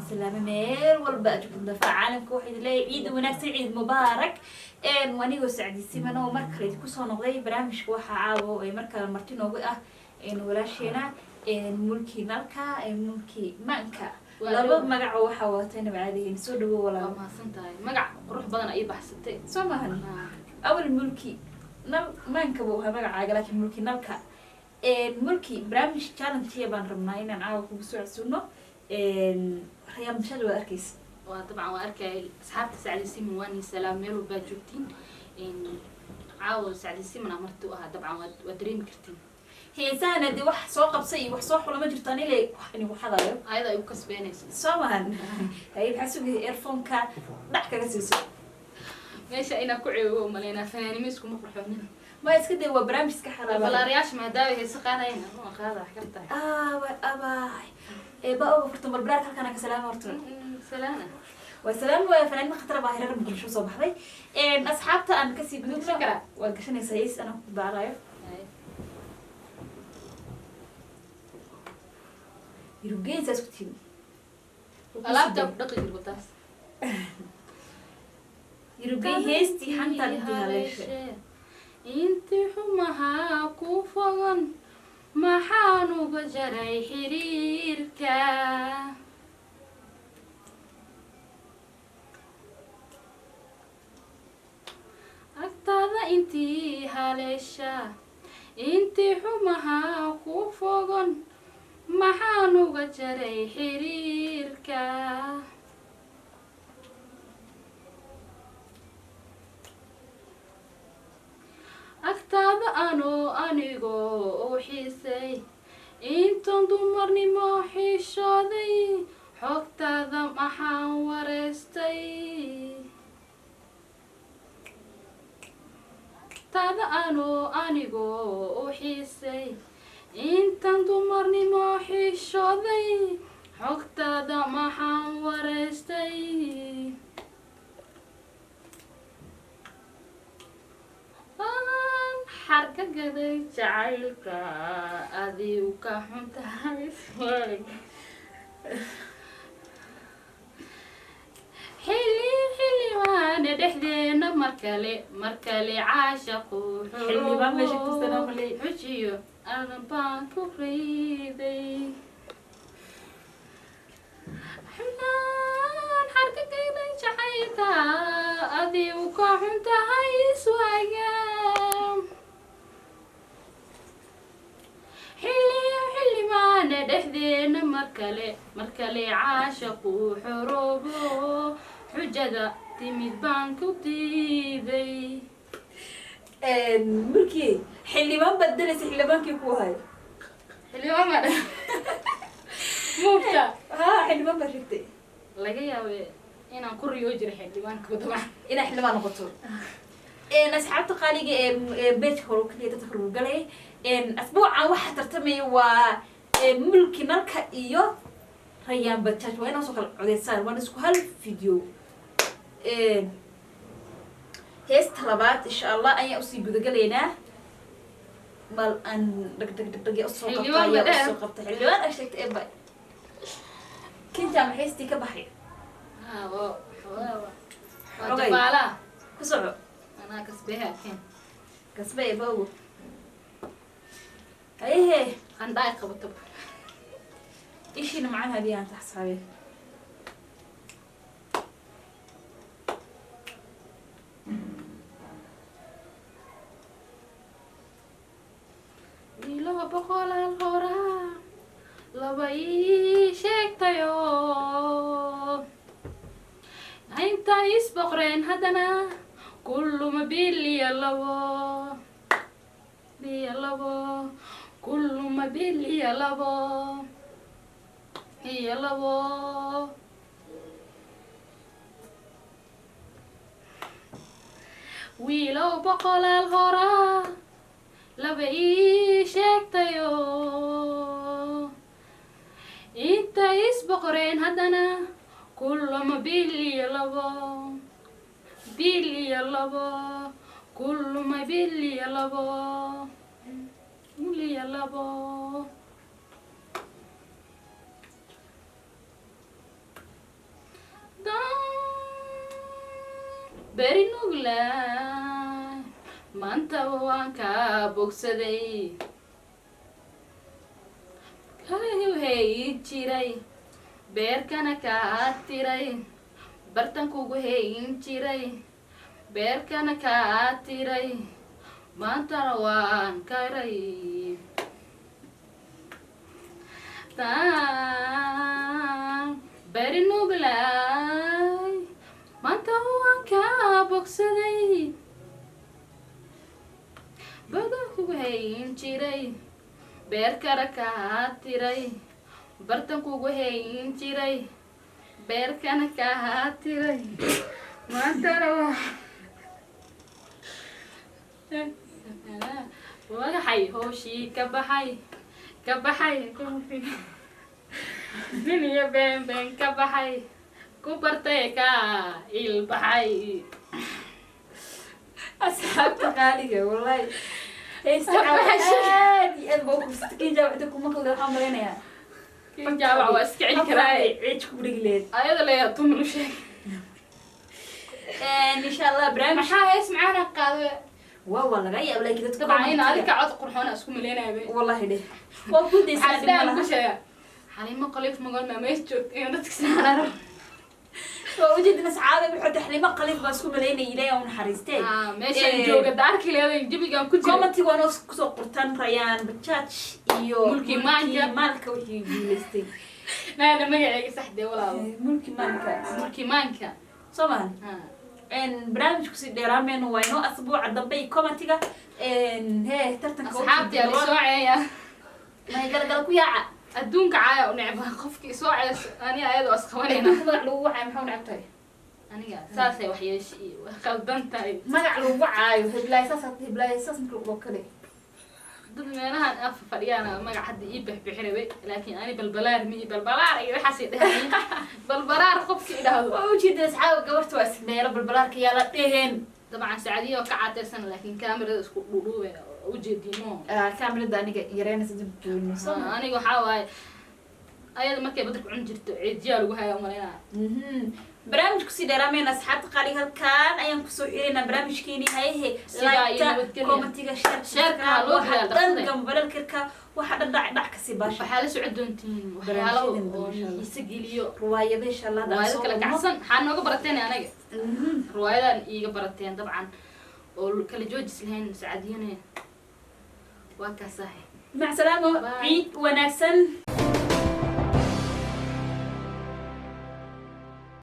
Salaamay meel walba aad joogto dafaa caalamka. Waxaa idin leeyahay ciid wanaagsan, ciid mubaarak. Anigoo Sacdi Siman oo mar kale idinku soo noqday barnaamijka. Waxaa caawo ee mar kale marti noogu ah walaasheena Mulki Nalka, Mulki Maanka. Laba magac oo waxaa wadatay nabcaadihiin. Soo dhawo walaal. Waa mahadsan tahay, magac qurux badan ay baxsatay. Soo maahan? Awal Mulki Nal Maanka buu ahaa magacaaga, laakiin Mulki Nalka. Mulki, barnaamij challenge baan rabnaa inaan caawa kugu soo codsuno. Rayaan Bashad waad arkaysa. Waa dabcan, waa arkaya. Asxaabta Sacdi Siman, waa nii salaam meel walbaa joogtiin. Caawa Sacdi Siman aa marti u ahaa, dabcan waa dareemi kartiin. Heesahana dee wax soo qabsay iyo wax soo xula ma jirto, anile wax inigu xadayo. Ayada ay u kasbeenayso. Soo mahan? Hay, maxaa sugaya? Earphone-ka dhac kaga siiso. Meesha inaa ku ceebo umaleynaa, fanaanimo iskuma qurxoonin. Ma iska day, waa barnaamij iska xalaaba. Balaarayaasha maadaama heese qaadayeen, ama qaada wax kartahay. Aaba abaay eeba oga furta balbalaarka halkaan ka salaama horta. Salaana. Waa salaam, waa fanaanimo khatar baa hereer Muqdisho soo baxday. Asxaabta aan kasii gudubno. Gashan karaa? Waad gashanaysaa, yes, anaa ku daarayo. Yurugeysaa isku tiimi. Alaabtaa ku dhaqi jirgo taas. Yurugey heestii xantaan intii haleeshay. Intii xumahaa ku fogan maxaan uga jaray xiriirka? Agtaada intii haleesha, intii xumahaa ku fogan maxaan uga jaray xiriirka? Agtaada anoo anigoo u xiisay intan dumarnimo xishooday, xogtaada maxaan wareystay? Taada anoo anigoo u xiisay intan dumarnimo xishooday, xogtaada maxaan wareystay? Xargagaday jacaylka adigu ka xun tahay, xilli xildhibaane dhexdeena markale markale caashaqu Xildhibaan meesha ku salaam aley. Xujiyo adan baan ku riiday xunaan xargagaday jacaylka adigu ka xun tahay iswaaga, xilliyo xildhibaane dhexdeena markale markale caashaqu xoroobo, xujada timid baan ku diiday. Mulki, xildhibaan baad dalaysa, xildhibaankii ku ahay. Xildhibaan ma muugta? Ha, xildhibaan baad sheegtay. Laga yaabe inaan ku riyoo jiro xildhibaanka dabcan. Inaa xildhibaan noqoto. Asxaabta qaaliga ee page-ka hore kaliya dadka hore galay, asbuucan waxaa tartamaya waa Mulki Nalka iyo Rayaan Bajaaj. Waa inaa soo kala codeysaan, waan isku hal video. Heesta labaad insha Allah ayaan usii gudagalaynaa. Bal aan dhag dhag dhag dhag usoo qabta. Xildhibaan ayaa ma dheer. Usoo qabta xildhibaan aa sheegtay eba kinjaama heestii ka baxay. Ha, waa waa waa Xogay. Jabaalaha. Ku soco. Anaa kasbeha keen. Kasbe ebago hayehe. Qandha ay qabato. Ishiina macaan hadii aan taxsaabe. Wiilaba boqolaal horaa laba ii sheegtayo, intay isboqreen haddana kulluma bil iyo labo, biyo labo, kulluma bil iyo labo iyo labo. Wiilow boqolaal horaa laba ii sheegtayo, intay isboqoreen haddana kullama bil iyo labo, bil iyo labo, kulluma bil iyo labo, bil iyo labo. Beri nugla, maanta waan ka bogsaday. Kalay jiray, beerkana kaa tiray, bartan kugu hayn jiray, beerkana kaa tiray, maantana waan karay. Tan beri nuglay, maanta waan kaa bogsaday, badan kugu hayn jiray, beerkana kaa tiray, bartan kugu hayn jiray, beerkana kaa tiray, maantana waa wagaxay hooshii ka baxay, ka baxay nin iyo been been ka baxay, ku bartay ka ilbaxay. Asxaabta qaaliga, wallahi heesta aad iyo aad baa u kufsatay. Kin jaamacada kuma maqli, waxaan malaynayaa Kin jaabac waa iska celi karaaye. Ciij ku dhigi leed. Ayada leeyaa tumin u sheeg. Insha Allah barnaamij Maxaa hees macaana qaado? Waa laga yaab, laakiin dadka Dabcan in adika cod qurxoona isku maleynaya be. Wallahi dheh, waa ku daysaa. Xasdaan ku sheega Xaliimo Qaliif Magool maa mees joogta inuu dadka saararo. Waa ujeedin asxaabe, wuxuu Taxliimo Qaliif baa isku malaynaya. Ilaahay u naxariistee. Meeshaan jooga daarki leedahay jabigaan ku jira. Commentiga waa noo kusoo qortan Rayaan Bajaaj iyo Mulki Maanka. Maalka wixii guuleystay. Naana magaceyga saxdee walaalo. Mulki Maalka. Mulki Maanka. Soo mahan? Barnaamijku si dheeraameynu waa inoo asbuuca dambe iyo commentiga hee tartanka. Asxaabtii aa lisoo ceeya. May galgala ku yaaca. Adduunka caaya u necba qofkii soo cees, ani ayadoo isqabanayna. Adduunka magac lagu wacaayo maxaa u necab tahay? Aniga saasay wax yeesha iyo way qaldan tahay. Magac lagu wacaayo, heblaay saas, heblaay saas marka lagu kale. Dad meelahan af fadhiyaana magac hadda ii bixbixinabay, laakiin ani balbalaar mihi, balbalaar iyo waxaasay dhahayin, balbalaar qofki idhaahdo. Waa ujeeda asxaaba, gabarta waa ismeelo balbalaarka yaa la dheheen. Dabcan Sacadiya oo ka caateysan, laakiin kaamirada isku dhuudhuube ujeedino. Kaamirada aniga yareynaysa dib joogno soo ma. Aniga waxaa waaye ayada markay badarka cuni jirto ceejiyaa lagu haya umalaynaa. Barnaamijku si dheeraameyna, asxaabta qaaliga, halkaan ayaan kusoo xireynaa barnaamijkeeni hayehe. Sidaa iyo Like-ta, nabadgelyo. Commentiga, share, Share-ka ha loo waxa dadaal, dhan dhaqsade. Gambalalkirka waxa dhan dhac dhac kasii baasha. Waxaa la socon doontiin waxyaalo Barnaamijyadan dambe, oo insha Allah. xiise geliyo. Riwaayado insha Allah haddaan Riwaayado soo kala wadno. kacsan waxaa nooga barateen anaga. Riwaayadan iiga barateen dabcan oo kala joojis lahayn. Sacadiyane waa kaasahay. Mac salaamo. Bye. Ciid wanaagsan.